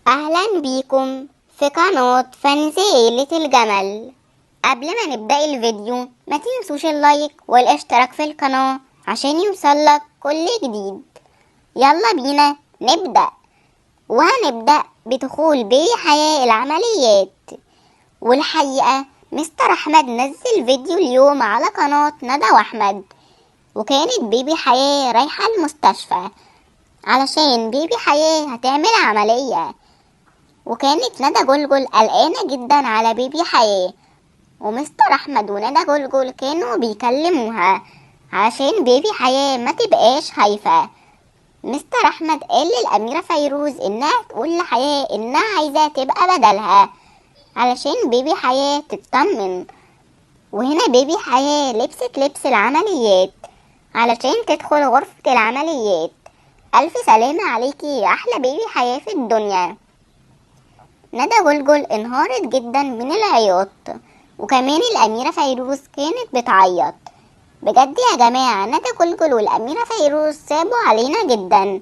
أهلا بيكم في قناة fans عيلة الجمل. قبل ما نبدأ الفيديو ما تنسوش ال like والاشتراك في القناة عشان يوصلك كل جديد. يلا بينا نبدأ. وهنبدأ بدخول بيبي حياة العمليات. والحقيقة مستر أحمد نزل فيديو اليوم على قناة ندى وأحمد، وكانت بيبي حياة رايحة المستشفى علشان بيبي حياة هتعمل عملية. وكانت ندى جلجل قلقانة جدا على بيبي حياة، ومستر أحمد وندى جلجل كانوا بيكلموها عشان بيبي حياة ما تبقاش خايفة. مستر أحمد قال للأميرة فيروز إنها تقول لحياة إنها عايزة تبقى بدلها علشان بيبي حياة تطمن. وهنا بيبي حياة لبست لبس العمليات علشان تدخل غرفة العمليات. ألف سلامة عليكي يا أحلى بيبي حياة في الدنيا. ندى جلجل انهارت جدا من العياط، وكمان الأميرة فيروز كانت بتعيط. بجد يا جماعة ندى جلجل والأميرة فيروز صعبوا علينا جدا.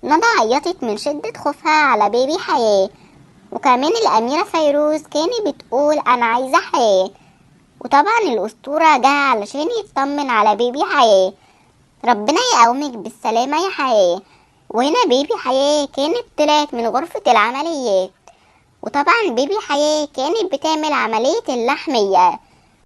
ندى عيطت من شدة خوفها على بيبي حياة، وكمان الأميرة فيروز كانت بتقول أنا عايزة حياة. وطبعا الأسطورة جه علشان يطمن على بيبي حياة. ربنا يقومك بالسلامة يا حياة. وهنا بيبي حياة كانت طلعت من غرفة العمليات، وطبعا بيبي حياة كانت بتعمل عملية اللحمية.